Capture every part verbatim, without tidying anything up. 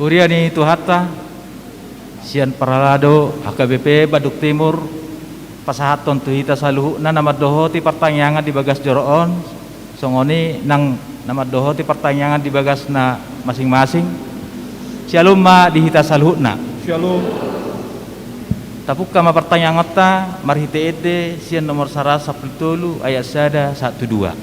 Huria ni Tuhanta, sian parhalado H K B P Bandung Timur, pasahathon tu hita saluhutna na mandohoti partangiangan di bagas joro on, songon i nang na mandohoti partangiangan di bagasna masing-masing. Syalom ma di hita saluhutna. Syalom. Tapungka ma partangiangonta marhite ende sian nomor saratus sampulu tolu ayat sada sahat tu dua.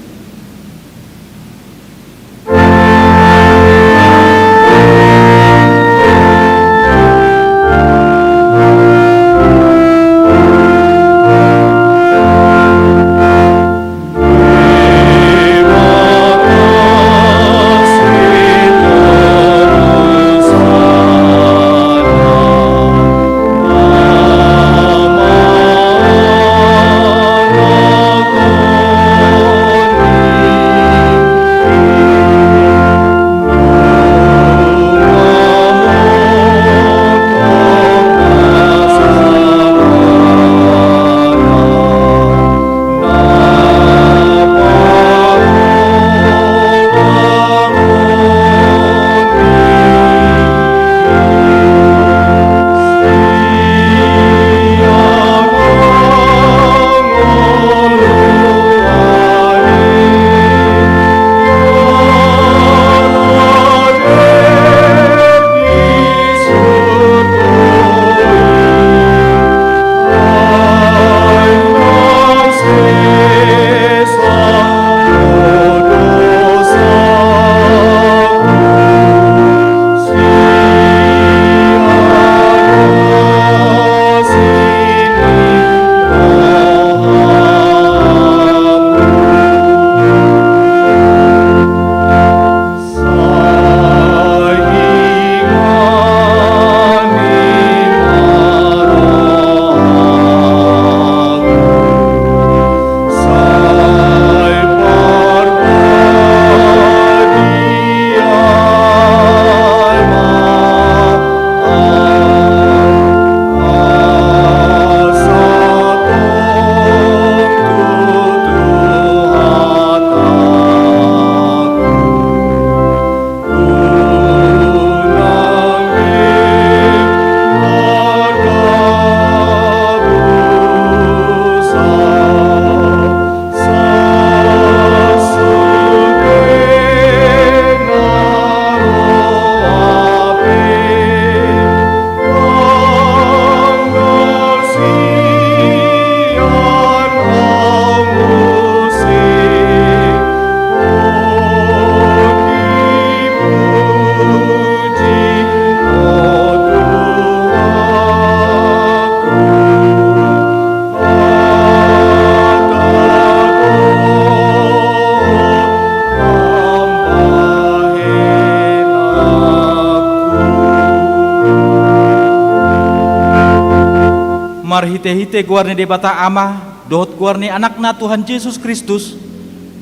Marhite-hite goar ni Debata Ama, dohot goar ni Anakna Tuhan Jesus Kristus,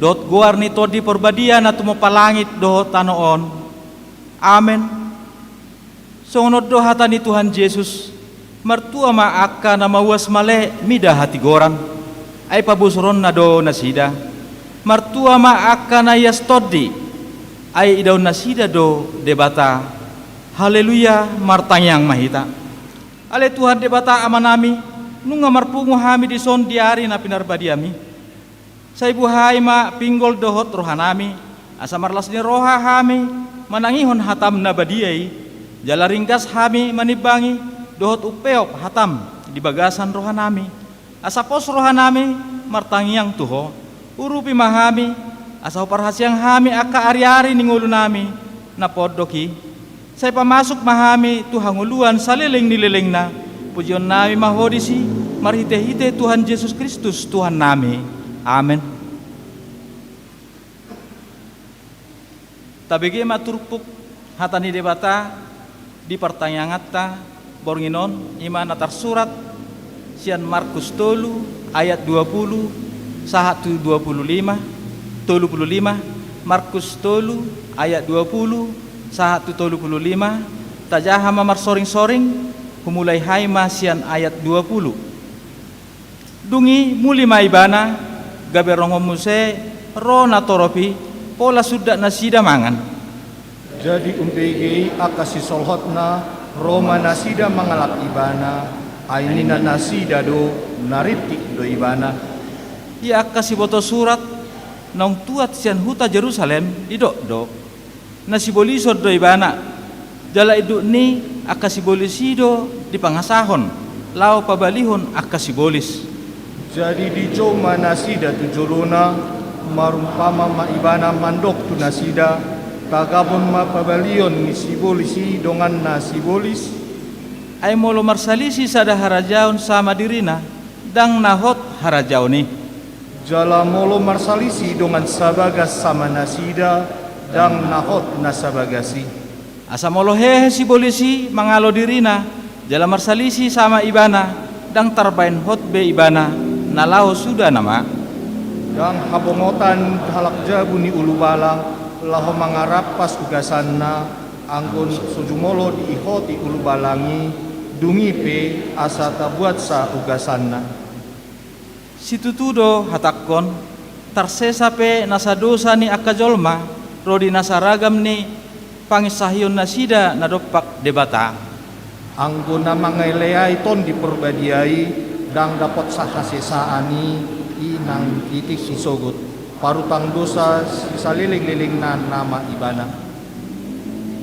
dohot goar ni Tondi Parbadia na tumompa langit dohot tano on. Amen. Songon on do hata ni Tuhan Jesus: Martua ma angka na mauas male mida hatigoran, ai pabosoronna do nasida. Martua ma angka na ias tondi, ai idaonnasida do Debata. Haleluya. Martangiang ma hita. Ale Tuhan Debata Amanami, nunga marpungu hami dison di ari na pinarbadiami. Sai buhai ma pinggol dohot rohanami, asa marlas ni roha hami manangihon hatam na badia i, jala ringgas hami manimbangi dohot umpeop hatam di bagasan rohanami, asa pos rohanami martangiang tu Ho. Urupi ma hami, asa huparhasiang hami angka ari-ari ni ngolunami na pondok i. Sai pamasuk ma hami tu hangoluan saleleng ni lelengna. Pujionnami ma Ho disi, marhite-hite Tuhan Jesus Kristus Tuhannami. Amen. Tabege ma turpuk hata ni Debata di partangianganta borngin on, i ma na tarsurat sian Markus tolu ayat dua pulu sahat tu dua pulu lima, tolu pulu lima. Markus tolu ayat dua pulu sahat tu tolu pulu lima. Tajaha ma marsoring-soring, humulai hami ma sian ayat dua pulu. Dung i muli ma Ibana, gabe rongon muse ro natorop i, pola sundat nasida mangan. Jadi umbege i angka sisolhotna, ro ma nasida mangalap ibana, ai ninna nasida do, na rintik do ibana. Ia angka siboto surat, naung tuat sian huta Jerusalem, didok do, na sibolison do ibana. Jala induk ni angka sibolis i do dipangasahon, laho pabalihon angka sibolis. Jadi dijou ma nasida tu jolona, marumpama ma ibana mandok tu nasida, tagabon ma pabalion ni sibolis i dongan na sibolis. Ai molo marsalisi sada harajaon sama dirina, ndang na hot harajaon i. Jala molo marsalisi dongan sabagas sama nasida, ndang na hot na sabagas i. Asa molo hehe sibolis i mangalo dirina, jala marsalisi sama ibana, ndang tarbaen hot be ibana, na laho suda nama. Ndang habongotan halak jabu ni ulubalang, laho mangarampas ugasanna, anggo so jumolo diihoti ulubalang i, dung i pe asa tabuatsa ugasanna. Situtu do hatangkon, tarsesa pe nasa dosa ni angka jolma, ro di nasa ragam ni panginsahion nasida na dompak Debata. Anggo na mangeleai Tondi Porbadia i, ndang dapotsa hasesaan i, i nang titik sisogot, parutang dosa sisalelenglelengna nama ibana.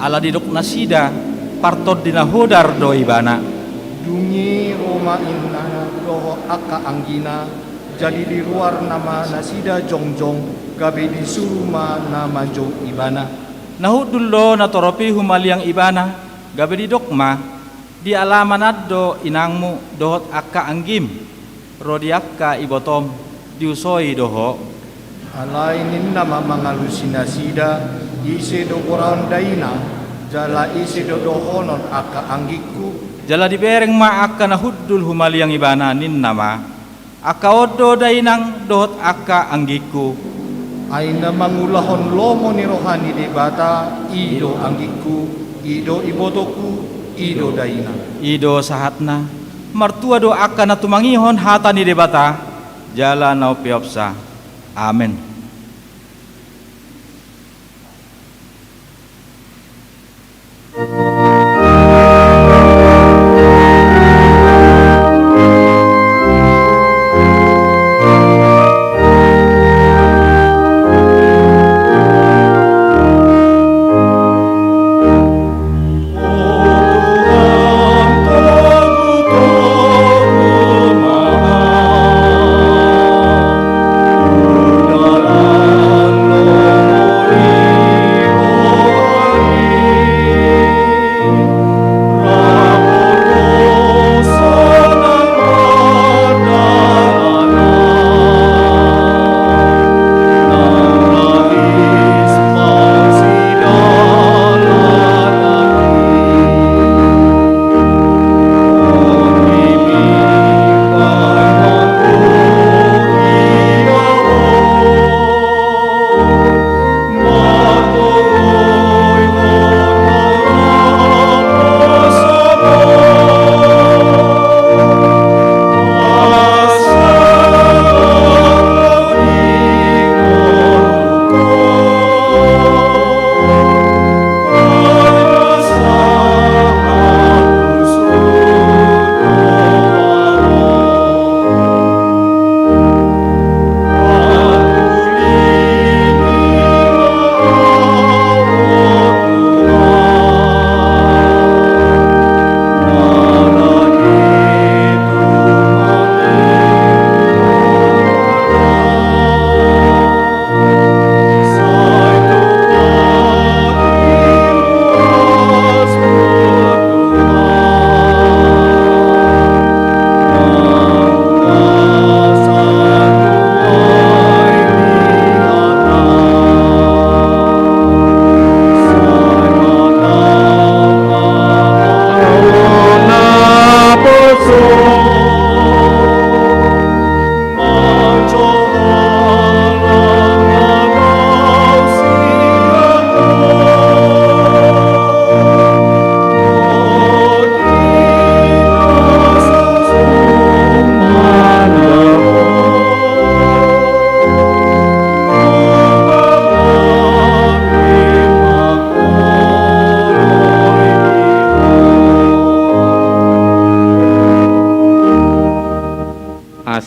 Ala didok nasida, partondi na hodar do ibana. Dung i ro ma innana dohot angka anggina, jadi diruar nama nasida jongjong, gabe disuru ma na manjou ibana. Na hundul do natorop i humaliang ibana, gabe didok ma, di alaman an do inangmu dohot angka anggim, ro di angka ibotom, diusoi do ho. Alai ninna ma mangalusi nasida, ise do goraon dainang, jala ise do dohonon angka anggingku. Jala dibereng ma angka na hundul humaliang ibana, ninna ma, angka on do dainang dohot angka anggingku. Ai na mangulahon lomo ni roha ni Debata, i do anggingku, i do ibotongku, i do dainang. I do sahatna, martua do angka na tumangihon hata ni Debata, jala na umpeopsa. Amen.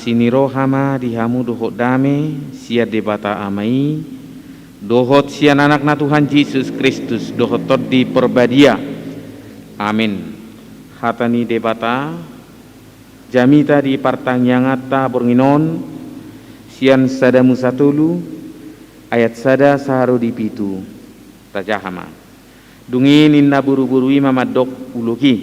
Asi ni roha ma di hamu dohot dame sian Debata Ama i, dohot sian Anakna Tuhan Jesus Kristus, dohot Tondi Porbadia. Amin. Hata ni Debata, jamita di partangianganta borngin on, sian Sada Musa tolu, ayat sada sahat ro di pitu. Tajaha ma. Dung i ninna boruboru i ma mandok ulok i: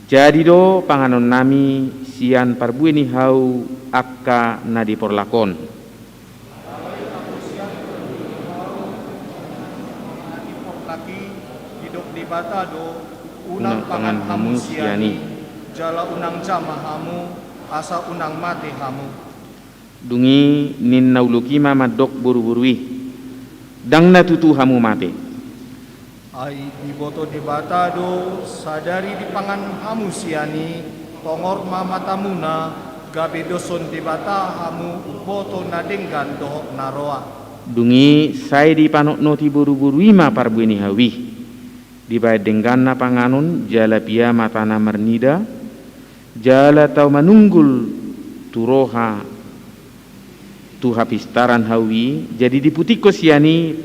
Jadi do panganonnami sian parbue ni hau angka na di porlak on. Alai taposian do di hau angka na di porlak i, didok Debata do: Unang pangan hamu sian i, jala unang jama hamu, asa unang mate hamu. Dung i ninna ulok i ma mandok boruboru i: Ndang na tutu hamu mate. Ai diboto Debata do sadari dipangan hamu sian i, tongor ma matamuna, gabe doshon Debata hamu umboto na denggan dohot na roa. Dung i sai dipanotnoti boruboru i ma parbue ni hau i. Dibahen dengganna panganon jala pia matana marnida, jala tao manunggul tu roha tu hapistaran hau i, jadi diputikkon sian i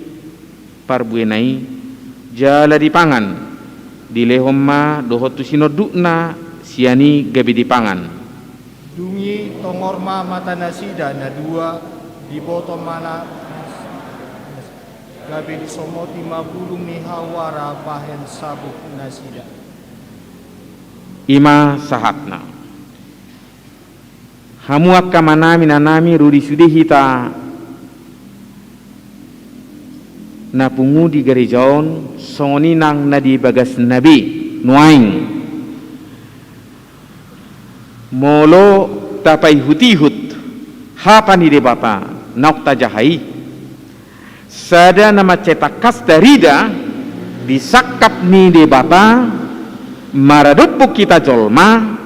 parbuena i, jala dipangan, dilehon ma dohot tu sinondukna sian i gabe dipangan. Dung i tongor ma matanasida na dua, diboto ma na gabe disomoti ma bulung ni hau ara bahen sabuk nasida. I ma sahatna. Hamu angka amanami, inanami, ro di sude hita na pungu di gareja on, songon i nang na di bagasna be nuaeng. Molo tapaihutihut hata ni Debata naung tajaha i, sada na mansai tangkas tarida di sangkap ni Debata maradophon hita jolma,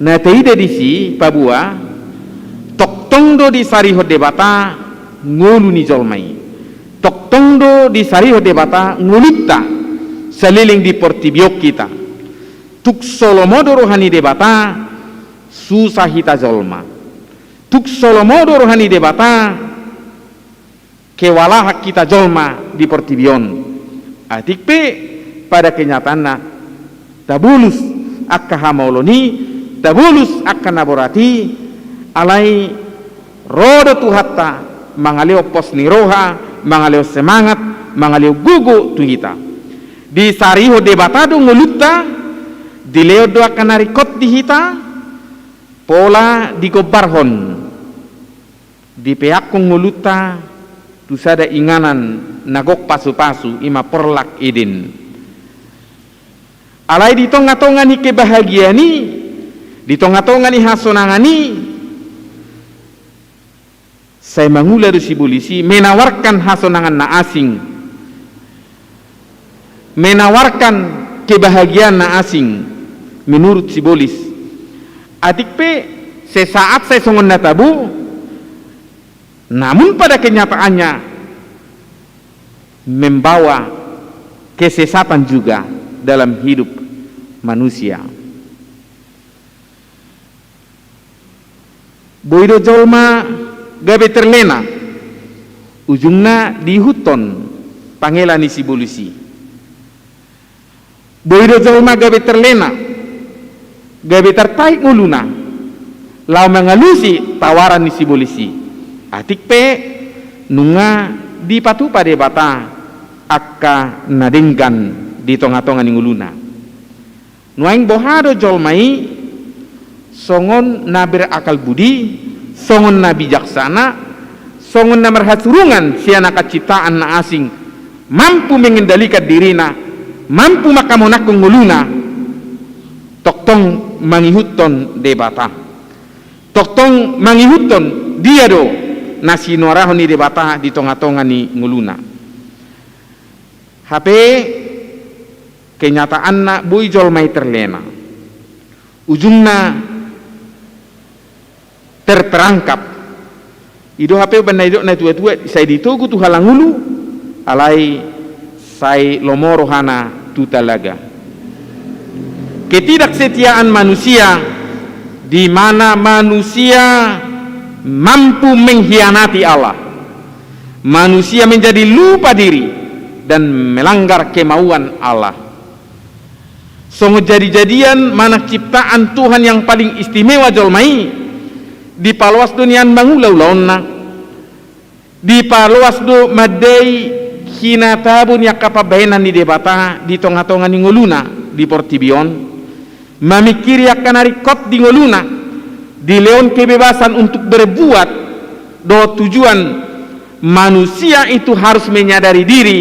na taida disi paboa, tongtong do disarihon Debata ngolu ni jolma i. Tongtong do disarihon Debata ngolunta saleleng di portibi on hita. Tung so lomo do roha ni Debata, susa hita jolma. Tung so lomo do roha ni Debata, kewalahan hita jolma di portibi on. Atik pe pada kenyataanna, tabolus angka hamaolon i, tabolus angka na borat i, alai ro do Tuhanta mangalehon pos ni roha, mangalehon semangat, mangalehon gogo tu hita. Disarihon Debata do ngolunta, dilehon do angka na ringkot di hita, pola digombarhon, dipeakhon ngolunta tu sada inganan na gok pasupasu, i ma porlak Eden. Alai di tongatonga ni kebahagiaan i, di tongatonga ni hasonangan i, sai mangula do sibolis i menawarkan hasonangan na asing, menawarkan kebahagiaan na asing menurut sibolis. Atik pe sesaat sai songon na tabo, namun pada kenyataannya membawa kesesatan juga dalam hidup manusia. Boi do jolma gabe terlena, ujungna diihuthon pangela ni sibolis i. Boi do jolma gabe terlena, gabe tartahi ngoluna, laho mangalusi tawaran ni sibolis i. Atik pe nunga dipatupa Debata angka na denggan di tongatonga ni ngoluna. Nuaeng boha do jolma i? Songon na berakal budi, songon na bijaksana, songon na marhasurungan sian angka ciptaan na asing, mampu mengendalikan dirina, mampu manghamonanghon ngoluna, tongtong mangihuthon Debata. Tongtong mangihuthon dia do na sinuarahon ni Debata di tongatonga ni ngoluna. Hape kenyataanna boi jolma i terlena. Ujungna terperangkap. I do hape umbahen na nidok natuatua, sai ditogu tu halangulu, alai sai lomo rohana tu talaga. Ketidaksetiaan manusia di mana manusia mampu mengkhianati Allah. Manusia menjadi lupa diri dan melanggar kemauan Allah. Songon jadi-jadian manang ciptaan Tuhan yang paling istimewa jolma i, dipaloas do nian mangula ulaonna. Dipaloas do mandai hinatabo ni angka pambahenan ni Debata di tonga-tonga ni ngoluna di portibi on, mamingkiri angka na ringkot di ngoluna, dilehon kebebasan untuk berbuat, dohot tujuan manusia itu harus menyadari diri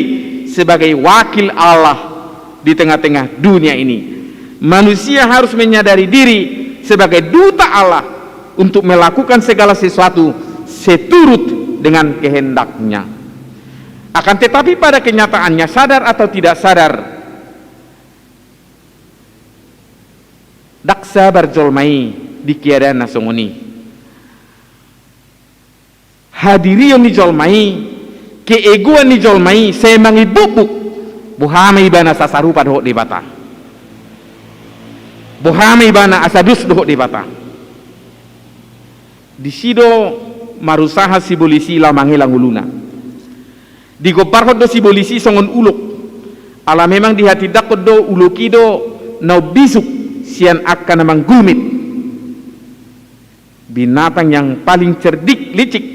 sebagai wakil Allah di tengah-tengah dunia ini. Manusia harus menyadari diri sebagai duta Allah untuk melakukan segala sesuatu seturut dengan kehendak-Nya. Akan tetapi, pada kenyataannya, sadar atau tidak sadar, ndang sabar jolma i di keadaan na songon i. Hadirion ni jolma i, keegoan ni jolma i sai mangimbukbuk. Boha ma ibana asa sarupa dohot Debata? Boha ma ibana asa dos dohot Debata? Disi do marusaha sibolis i laho mangela ngoluna. Digombarhon do sibolis i songon ulok. Ala memang dihatindangkon do ulok i do na umbisuk sian angka na manggumit. Binatang yang paling cerdik, licik,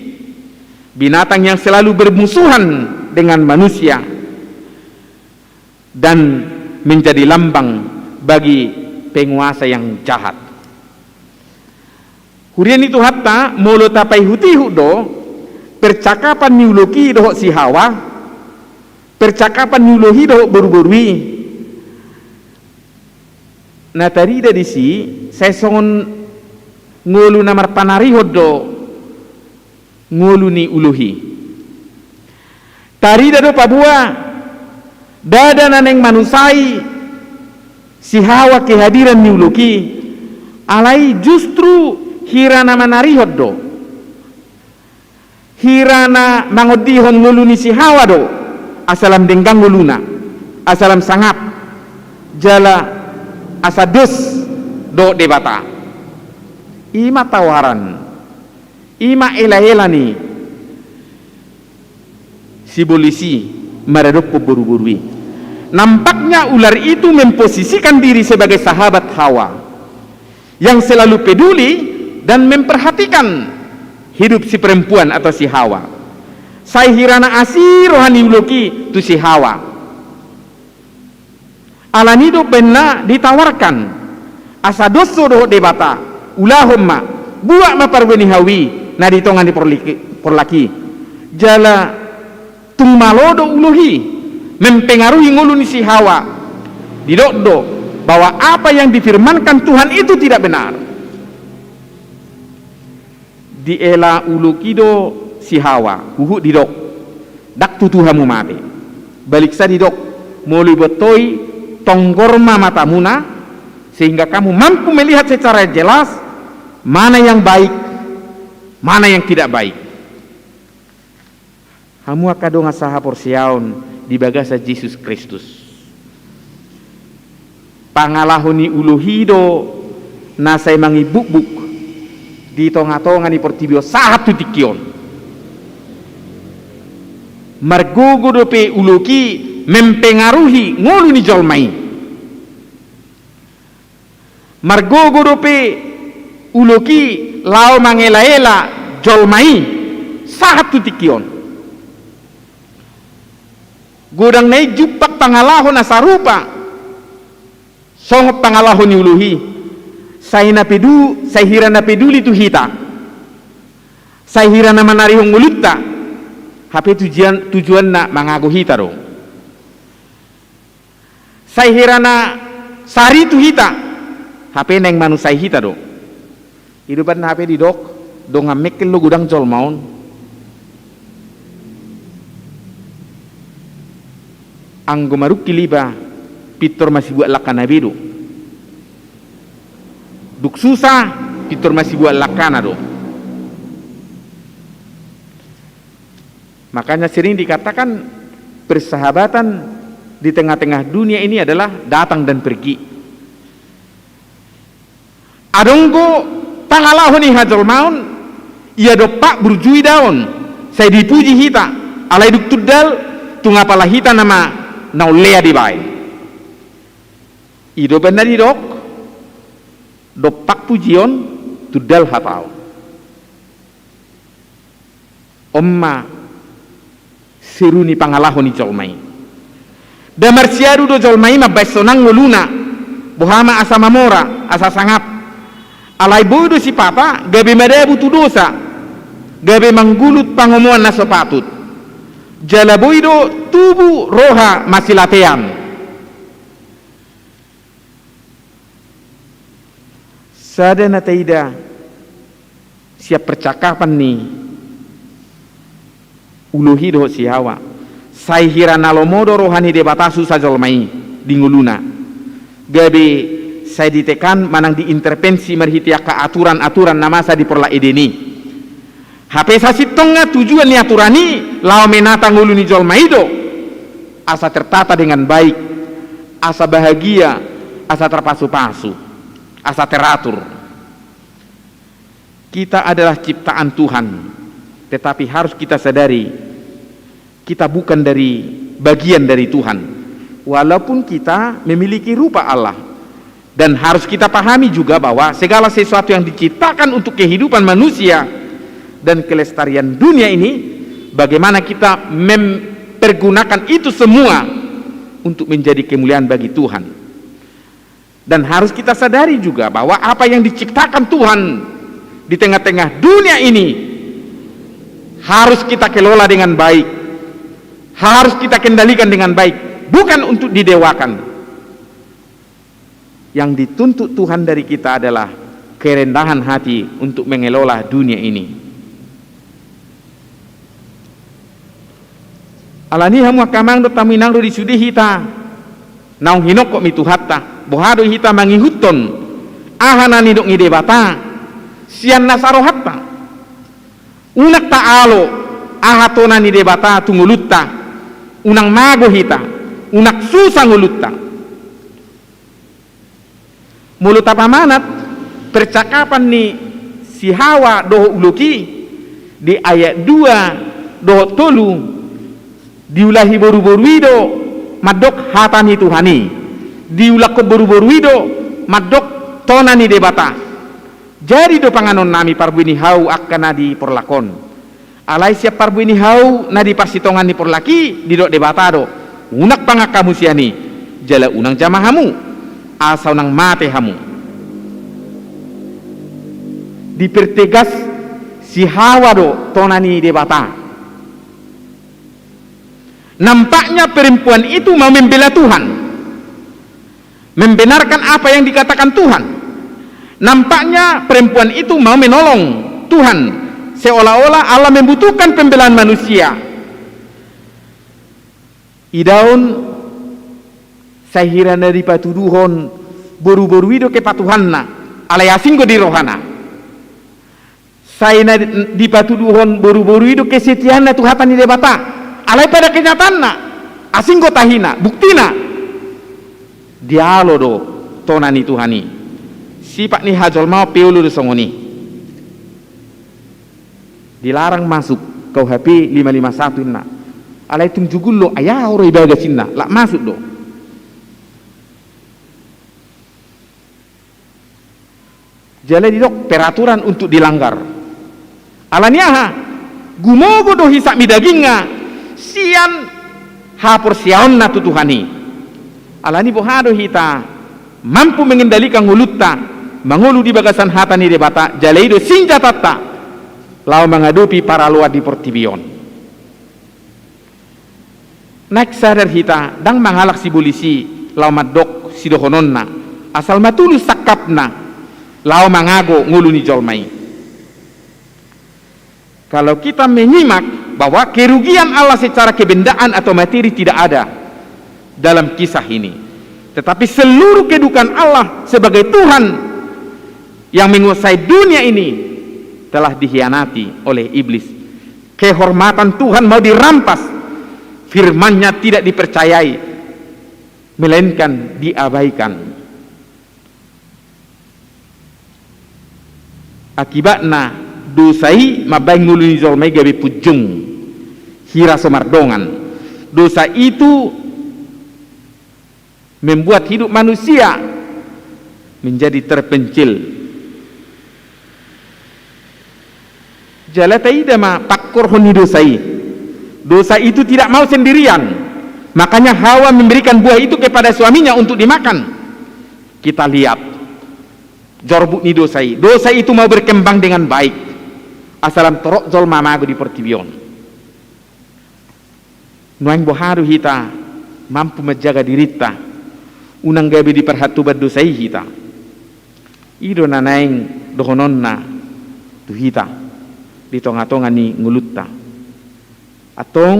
binatang yang selalu bermusuhan dengan manusia, dan menjadi lambang bagi penguasa yang jahat. Huria ni Tuhanta, molo tapaihut-ihut do percakapan ni ulok i dohot si Hawa, percakapan ni ulohi dohot boruboru i, na tarida disi, sai songon ngolu na marpanarihon do ngolu ni ulohi. Tarida do paboa, ndada na naeng manusai si Hawa kehadiran ni ulok i, alai justru hira na manarihon do. Hira na mangondihon ngolu ni si Hawa do, asa lam denggan ngoluna, asa lam sangap, jala asa dos dohot Debata. I ma tawaran, i ma elaela ni sibolis i maradophon boruboru i. Nampaknya ular itu memposisikan diri sebagai sahabat Hawa yang selalu peduli dan memperhatikan hidup si perempuan atau si Hawa. Sai hira na asi roha ni ulok i tu si Hawa. Alani do baenna ditawarkan, asa dos ho dohot Debata, ulahon ma, buat ma parbue ni hau i na di tonga ni porliki-, porlak i. Jala tung malo do ulohi mempengaruhi ngolu ni si Hawa. Didok do bahwa apa yang difirmankan Tuhan itu tidak benar. Diela ulok i do si Hawa, huhut didok, ndang tutu hamu mate. Baliksa didok, molo iboto i, tonggor ma matamuna, sehingga kamu mampu melihat secara jelas mana yang baik, mana yang tidak baik. Hamu angka dongan sahaporseaon di bagasan Jesus Kristus. Pangalaho ni ulohi do na sai mangimbukbuk di tongatonga ni portibi on sahat tu tingki on. Margogo dope ulok i mempengaruhi ngolu ni jolma i. Margogo dope ulok i laho mangelaela jolma i sahat tu tingki on. Godang na i jumpang pangalaho na sarupa songon pangalaho ni ulohi, sai na pedu-, sai hira na peduli tu hita, sai hira na manarihon ngolunta, hape tujuan, tujuanna mangago hita do. Sai hira na sari tu hita, hape naeng manusai hita do. I do umbahen hape didok, dongan mengkel do godang jolma on. Anggo marungkil iba, pintor masibuat langkana be do. Dung susah, pintor masibuat langkana do. Makanya sering dikatakan persahabatan di tengah-tengah dunia ini adalah datang dan pergi. Adong do Pangalaho ni hajolmaon, ia dompak burju idaon, sai dipuji hita, alai dung tundal, tung apala hita nama na ullea dibaen. I do umbahen na didok, dompak pujion, tundal hataon. On ma seru ni pangalaho ni jolma i. Nda marsiadu do jolma i mambahen sonang ngoluna, boha ma asa mamora, asa sangap. Alai boi do sipata gabe madabu tu dosa, gabe manggulut pangomoan na so patut. Jala boi do tubu roha masilatean. Sada na taida sian percakapan ni uloki dohot si Hawa. Sai hira na lomo do roha ni Debata susa jolma i di ngoluna. Gabe sai ditekan manang diintervensi marhite angka aturan-aturan na masa di porlak Eden i. Hape sasintongna tujuan ni aturan i laho menata ngolu ni jolma i do. Asa tertata dengan baik, asa bahagia, asa terpasu-pasu, asa teratur. Kita adalah ciptaan Tuhan, tetapi harus kita sadari, kita bukan dari, bagian dari Tuhan. Walaupun kita memiliki rupa Allah. Dan harus kita pahami juga bahwa segala sesuatu yang diciptakan untuk kehidupan manusia dan kelestarian dunia ini, bagaimana kita mempergunakan itu semua untuk menjadi kemuliaan bagi Tuhan. Dan harus kita sadari juga bahwa apa yang diciptakan Tuhan di tengah-tengah dunia ini harus kita kelola dengan baik, harus kita kendalikan dengan baik, bukan untuk didewakan. Yang dituntut Tuhan dari kita adalah kerendahan hati untuk mengelola dunia ini. Alani i hamu angka amang dohot hamu inang, ro di sude hita naung hinophop ni Tuhanta, boha do hita mangihuthon aha na nidok ni Debata sian nasa rohanta. Unang taalo aha tona ni Debata tu ngolunta, unang mago hita, unang susa ngolunta. Molo tapamanat percakapan ni si Hawa dohot ulok i di ayat dua dohot tolu, diulahi boruboru i do mandok hata ni Tuhan i, diulakhon boruboru i do mandok tona ni Debata. Jadi do panganonnami parbue ni hau angka na di porlak on. Alai sian parbue ni hau na di parsitongaan ni porlak i didok Debata do, unang pangan hamu sian i, jala unang jama hamu, asa unang mate hamu. Dipertegas si Hawa do tona ni Debata. Nampaknya perempuan itu mau membela Tuhan, membenarkan apa yang dikatakan Tuhan. Nampaknya perempuan itu mau menolong Tuhan, seolah-olah Allah membutuhkan pembelaan manusia. Idaon, sai hira na dipatuduhon boruboru i do kepatuhanna, alai asing do di rohana. Sai na di-, dipatuduhon boruboru i do kesetiaanna tu hata ni Debata. Alai pada kenyataanna, asing do tahina, buktina. Dialo do tona ni Tuhan i. Sifat ni hajolmaon pe olo do songon i. Dilarang masuk, K U H P lima lima satu inna. Alai tung jugul do, ai aha ro i bagas inna, lak masuk do. Jala didok peraturan untuk dilanggar. Alani aha? Gumogo do hisap ni dagingna sian haporseaonna tu Tuhan i. Alani boha do hita mampu mengendalikan ngolunta, mangolu di bagasan hata ni Debata, jala i do sinjatanta laho mangadopi paraloan di portibi on. Naeng sadar hita, ndang mangalap sibolis i laho mandok sidohononna, asal ma tulus sangkapna laho mangago ngolu ni jolma i. Kalau kita menyimak bahwa kerugian Allah secara kebendaan atau materi tidak ada dalam kisah ini, tetapi seluruh kedudukan Allah sebagai Tuhan yang menguasai dunia ini telah dikhianati oleh iblis. Kehormatan Tuhan mau dirampas, firman-Nya tidak dipercayai, melainkan diabaikan. Akibatna dosa i mambaen ngolu ni jolma i gabe punjung, hira so mardongan. Dosa itu membuat hidup manusia menjadi terpencil. Jala taida ma pangkorhon ni dosa i. Dosa itu tidak mau sendirian. Makanya Hawa memberikan buah itu kepada suaminya untuk dimakan. Kita lihat jorbut ni dosa i. Dosa itu mau berkembang dengan baik. Asa lam torop jolma mago di portibi on. Nuaeng boha do hita mampu manjaga dirinta, unang gabe diparhatoban dosa i hita. I do na naeng dohononna tu hita di tonga-tonga ni ngolunta. Antong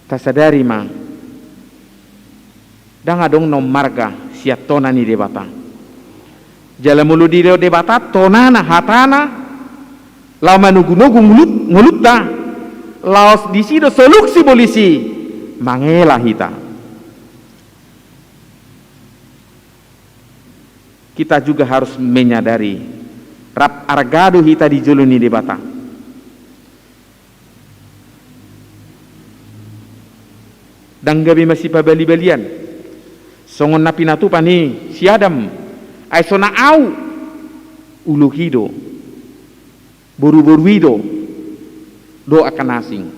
tasadari ma, ndang adong na ummarga sian tona ni Debata. Jala molo didok Debata tonana, hatana, laho manogu-nogu ngulut-, ngolunta, laos disi do soluk sibolis i mangela hita. Kita juga harus menyadari, rap arga do hita di jolo ni Debata. Ndang gabe masipabali-balian songon na pinatupa ni si Adam. Ai so na au, ulok i do, boru-boru i do, dohot angka na asing.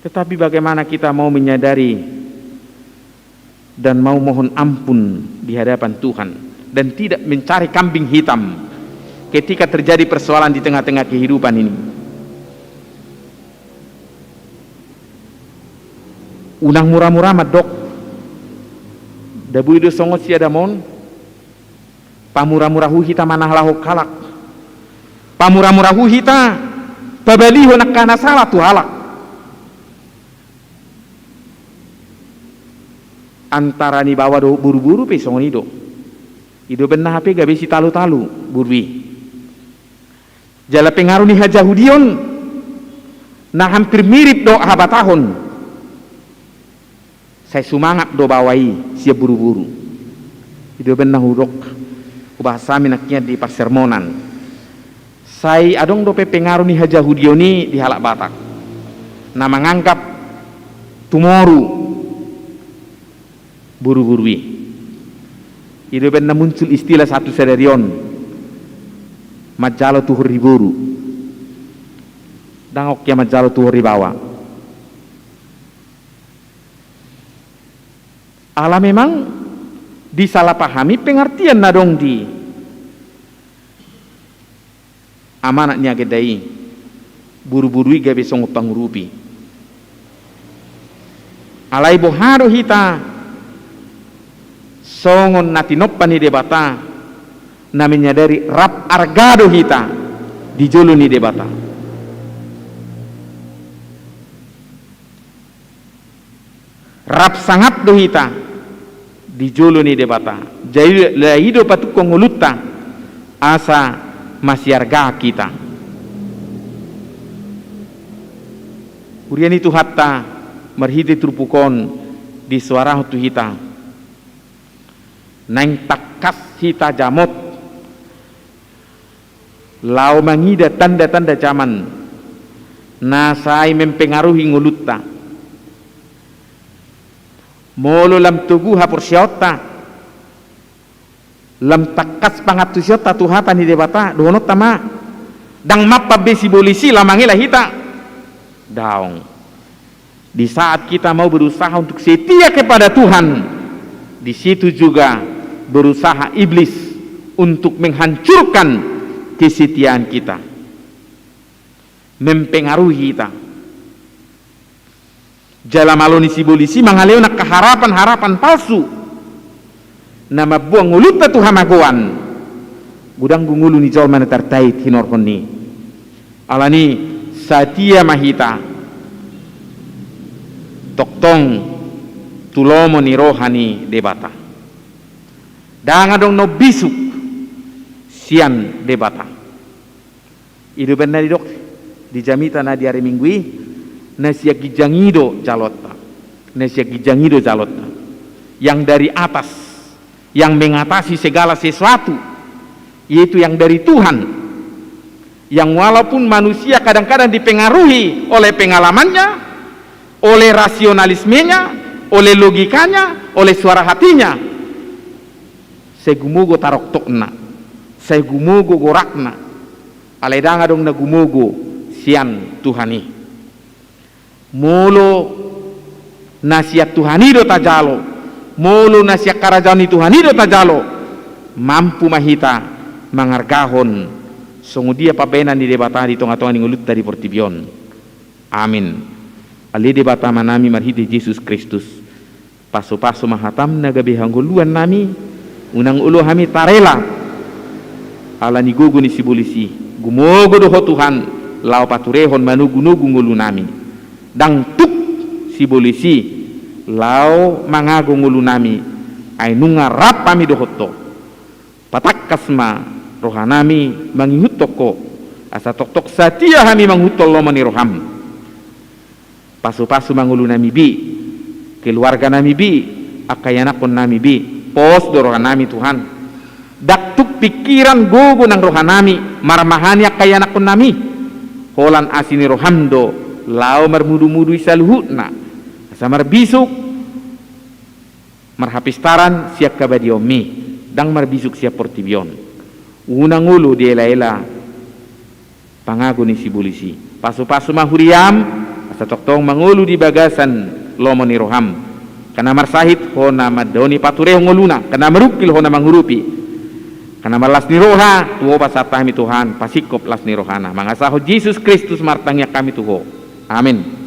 Tetapi bagaimana kita mau menyadari dan mau mohon ampun di hadapan Tuhan dan tidak mencari kambing hitam ketika terjadi persoalan di tengah-tengah kehidupan ini. Unang mura-mura mandok, da boi do songon si Adam on, pamura-murahu hita manalahon halak, pamura-murahu hita pabalihon angka na sala tu halak. Antara ni baoa dohot boru-boru pe songon i do. I do umbahen na hape gabe sitalu-talu boru i. Jala pengaruh ni hajahudion na hampir mirip dohot habatahon. Sai sumangat do baoa i sian boru-boru. I do umbahen na hudok, hubahas hami nangkin di parsermonan. Sai adong dope pengaruh ni hajahudion i di halak Batak na manganggap tumoru boru-boru i. I do umbahen na muncul istilah sahat tu sadari on, manjalo tuhor ni boru. Ndang ongkia manjalo tuhor ni baoa. Ala memang disalahpahami pengertian na adong di amanat ni agenda i, boru-boru i gabe songon pangurupi. Alai boha do hita songon na tinompa ni Debata na menyadari rap arga do hita di jolo ni Debata. Rap sangap do hita di jolo ni Debata. Jadi, jala i do patungkon ngolunta asa masiarga hita. Huria ni Tuhanta, marhite turpuk on disoarahon tu hita, naeng tangkas hita jamot laho mangida tanda-tanda zaman na sai mempengaruhi ngolunta. Molo lam togu haporseaonta, lam tangkas pangantusionta tu hata ni Debata, dohononta ma, ndang mampang be sibolis i laho mangela hita. Daong. Di saat kita mau berusaha untuk setia kepada Tuhan, di situ juga berusaha iblis untuk menghancurkan kesetiaan kita, mempengaruhi hita. Jala malo ni sibolis i mangalehon angka harapan-harapan palsu na mamboan ngolunta tu hamagoan. Godang do ngolu ni jolma na tartait hinorhon ni. Alani, satia ma hita tongtong tu lomo ni roha ni Debata. Ndang adong na umbisuk sian Debata. I do umbahen na didok di jamita na di ari Minggu i, na sian ginjang i do jaloonta. Na sian ginjang i do jaloonta. Yang dari atas, yang mengatasi segala sesuatu, yaitu yang dari Tuhan. Yang walaupun manusia kadang-kadang dipengaruhi oleh pengalamannya, oleh rasionalismenya, oleh logikanya, oleh suara hatinya, sai gumogo taroktokna, sai gumogo gorakna, alai ndang adong na gumogo sian Tuhan i. Molo na sian Tuhan i do tajalo, molo na sian harajaon ni Tuhan i do tajalo, mampu ma hita mangargahon songon dia pambahenan ni Debata di tonga-tonga ni ngolunta di portibi on. Amin. Ale Debata Amanami marhite Jesus Kristus, pasu-pasu ma hatam na gabe hangoluannami, unang olo hami tarela ala ni gogo ni sibolis i. Gumogo do Ho Tuhan, laho paturehon manogu-nogu ngolunami. Ndang tuk sibolis i laho mangago ngolunami, ai nunga rap hami dohot Ho. Patangkas ma rohanami mangihuthon Ho, asa tongtong satia hami mangihuthon lomo ni roham. Pasu-pasu ma ngolunami be, keluarganami be, angka ianakkonnami be, pos do rohanami Tuhan. Ndang tuk pingkiran, gogo nang rohanami marmahani angka ianakkonnami. Holan asi ni roham do laho marmudu-mudu i saluhutna, asa marbisuk marhapistaran sian habadiaonmi, ndang marbisuk sian portibi on. Unang olo diela-ela pangago ni sibolis i. Pasu-pasu ma huriam, asa tongtong mangolu di bagasan lomo ni roham. Angka na marsahit, Ho na mandaoni paturehon ngoluna, angka na marungkil, Ho na mangurupi. Angka na marlas ni roha, tu Ho pasahat hami Tuhan, pasingkop las ni rohana. Mangasahon Jesus Kristus martangiang hami tu Ho. Amin.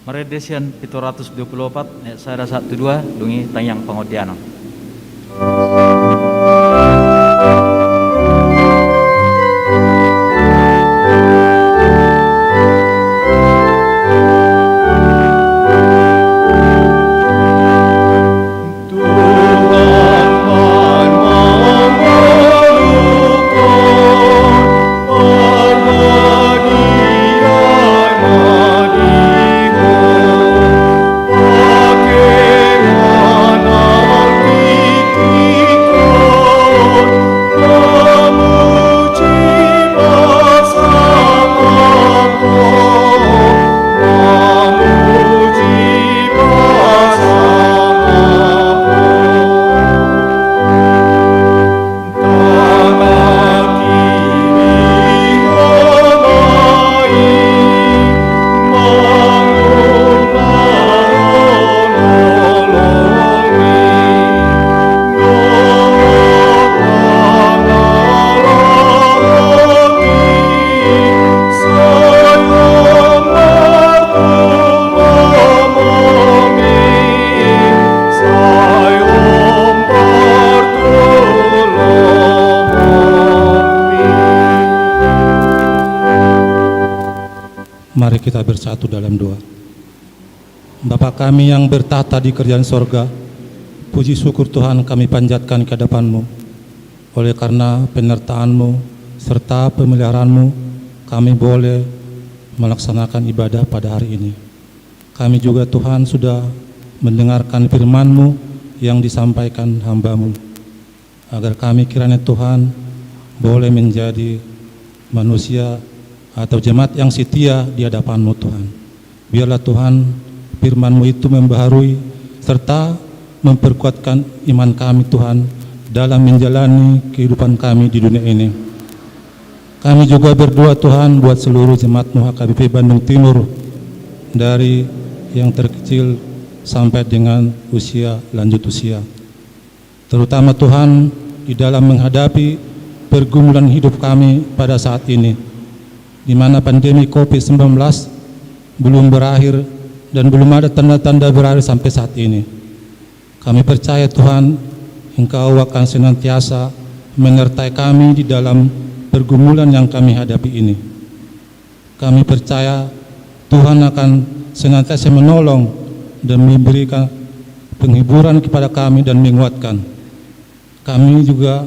Marende sian pitu ratus dua puluh opat, ayat sada sahat tu dua, dung i tangiang pangondianan. Mari kita bersatu dalam doa. Bapa kami yang bertakhta di kerajaan sorga, puji syukur Tuhan kami panjatkan ke hadapan-Mu. Oleh karena penyertaan-Mu serta pemeliharaan-Mu, kami boleh melaksanakan ibadah pada hari ini. Kami juga, Tuhan, sudah mendengarkan firman-Mu yang disampaikan hamba-Mu, agar kami kiranya, Tuhan, boleh menjadi manusia atau jemaat yang setia di hadapan-Mu, Tuhan. Biarlah, Tuhan, firman-Mu itu membaharui serta memperkuatkan iman kami, Tuhan, dalam menjalani kehidupan kami di dunia ini. Kami juga berdoa, Tuhan, buat seluruh jemaat-Mu H K B P Bandung Timur, dari yang terkecil sampai dengan usia lanjut usia. Terutama, Tuhan, di dalam menghadapi pergumulan hidup kami pada saat ini, di mana pandemi covid sembilan belas belum berakhir dan belum ada tanda-tanda berakhir sampai saat ini. Kami percaya, Tuhan, Engkau akan senantiasa menyertai kami di dalam pergumulan yang kami hadapi ini. Kami percaya Tuhan akan senantiasa menolong dan memberikan penghiburan kepada kami dan menguatkan. Kami juga,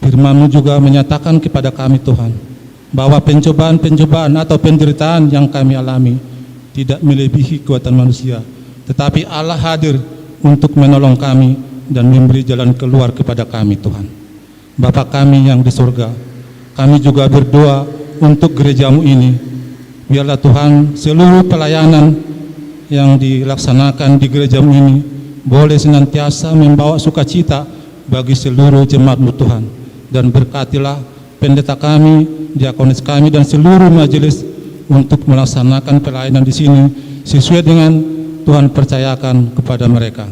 firman-Mu juga menyatakan kepada kami, Tuhan, bahwa pencobaan-pencobaan atau penderitaan yang kami alami tidak melebihi kekuatan manusia, tetapi Allah hadir untuk menolong kami dan memberi jalan keluar kepada kami, Tuhan. Bapa kami yang di surga, kami juga berdoa untuk gerejamu ini. Biarlah Tuhan, seluruh pelayanan yang dilaksanakan di gerejamu ini boleh senantiasa membawa sukacita bagi seluruh jemaatmu, Tuhan. Dan berkatilah pendeta kami, diakonis kami, dan seluruh majelis untuk melaksanakan pelayanan di sini sesuai dengan Tuhan percayakan kepada mereka.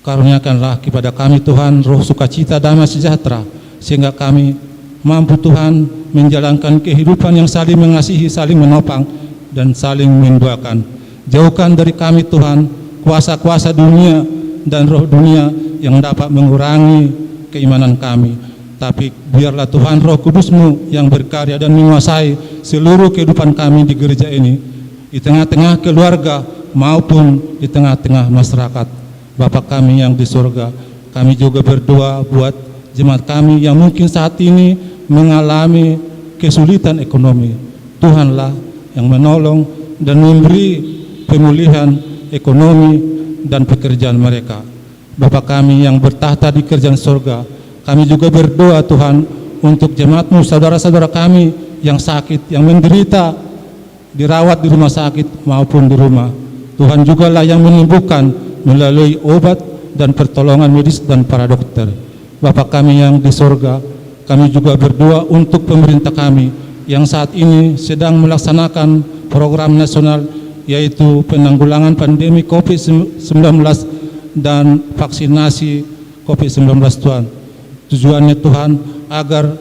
Karuniakanlah kepada kami, Tuhan, roh sukacita, damai sejahtera, sehingga kami mampu, Tuhan, menjalankan kehidupan yang saling mengasihi, saling menopang, dan saling mendoakan. Jauhkan dari kami, Tuhan, kuasa-kuasa dunia dan roh dunia yang dapat mengurangi keimanan kami. Tapi biarlah, Tuhan, Roh Kudus-Mu yang berkarya dan menguasai seluruh kehidupan kami di gereja ini, di tengah-tengah keluarga maupun di tengah-tengah masyarakat. Bapa kami yang di surga, kami juga berdoa buat jemaat kami yang mungkin saat ini mengalami kesulitan ekonomi. Tuhanlah yang menolong dan memberi pemulihan ekonomi dan pekerjaan mereka. Bapa kami yang bertakhta di kerajaan surga, kami juga berdoa, Tuhan, untuk jemaat-Mu, saudara-saudara kami yang sakit, yang menderita, dirawat di rumah sakit maupun di rumah. Tuhan jugalah yang menyembuhkan melalui obat dan pertolongan medis dan para dokter. Bapa kami yang di surga, kami juga berdoa untuk pemerintah kami yang saat ini sedang melaksanakan program nasional, yaitu penanggulangan pandemi covid sembilan belas dan vaksinasi covid sembilan belas, Tuhan. Tujuannya, Tuhan, agar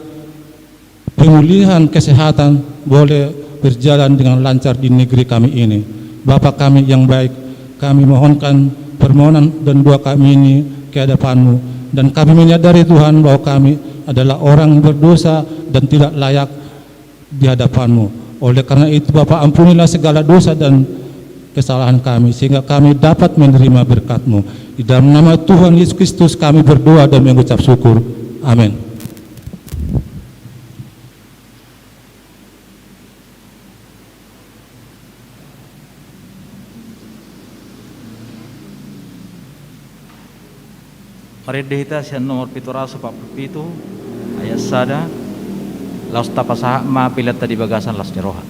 pemulihan kesehatan boleh berjalan dengan lancar di negeri kami ini. Bapa kami yang baik, kami mohonkan permohonan dan doa kami ini ke hadapan-Mu. Dan kami menyadari, Tuhan, bahwa kami adalah orang berdosa dan tidak layak di hadapan-Mu. Oleh karena itu, Bapa, ampunilah segala dosa dan kesalahan kami, sehingga kami dapat menerima berkat-Mu. Di dalam nama Tuhan Yesus Kristus kami berdoa dan mengucap syukur. Amin. Marende hita sian nomor pitu ratus opat pulu pitu, ayat sada, laos tapasahat ma peleanta di bagasan las ni roha.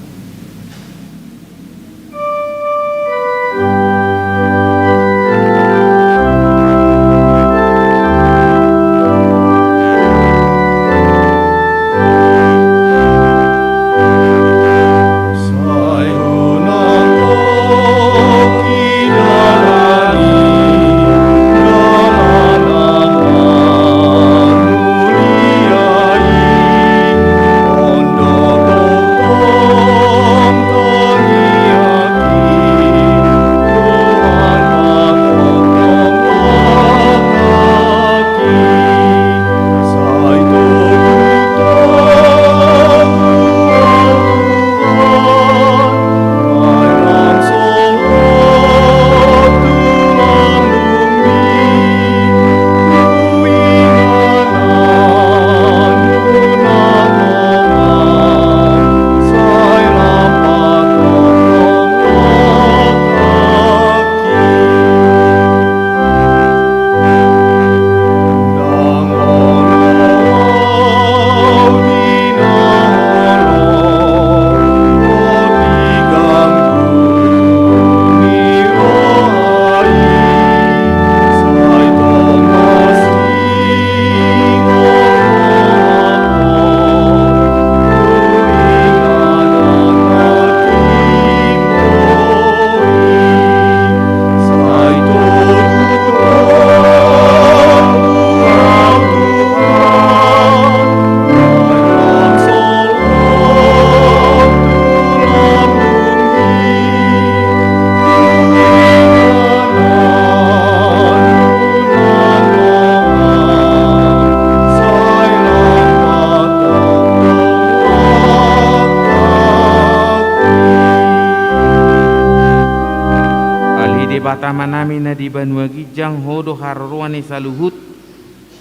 Ale Debata Amanami na di banua ginjang, Ho do haroroan ni saluhut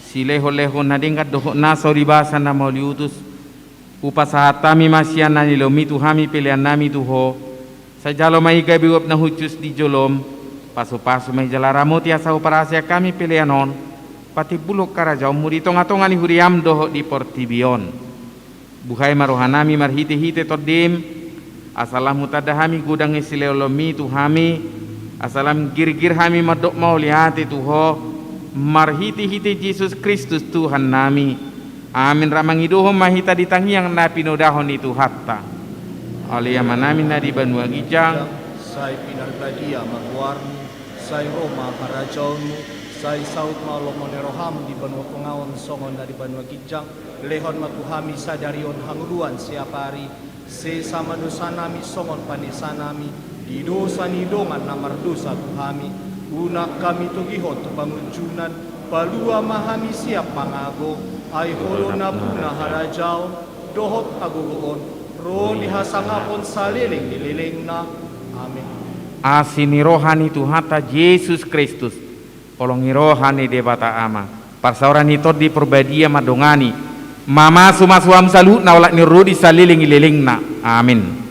silehonlehon na denggan dohot na so di basa na mauliutus. Hupasahat hami ma sian na niloami tu hami pelean nami tu Ho, sai jalo ma i gabe uap na hushus di jolom, pasupasu ma i jala ramoti asa huparhaseang hami pelean on patimbulhon harajaonMu di tongatonga ni huriaM dohot di portibi on. Buhai ma roha nami marhitehite TondiM, asa lam hutanda hami godang ni silehonMi tu hami, asa lam girgir hami mandok mauliate tu Ho, marhitehite Jesus Kristus Tuhan nami. Amin. Ra mangidohon ma hita di tangiang na pinodahon ni Tuhanta. Ale Amanami na di banua ginjang, sai pinarbadia ma goarMu, sai ro ma harajaonMu, sai saut ma lomo ni rohaM di banua tonga on songon na di banua ginjang. Lehon ma tu hami sadari on hangoluan siapari, sesa ma dosanami songon panesanami di dosa ni dongan na mardosa tu hami. Unang hami togihon tu pangunjunan, palua ma hami sian pangago, ai Ho do nampuna harajaon dohot hagogoon, ro di hasangapon saleleng ni lelengna. Amin. Asi ni roha ni Tuhanta Jesus Kristus, holong ni roha ni Debata Ama, parsaoran ni Tondi Parbadia mandongani, mamasumasu hamu saluhutna olat ni ro di saleleng ni lelengna. Amin.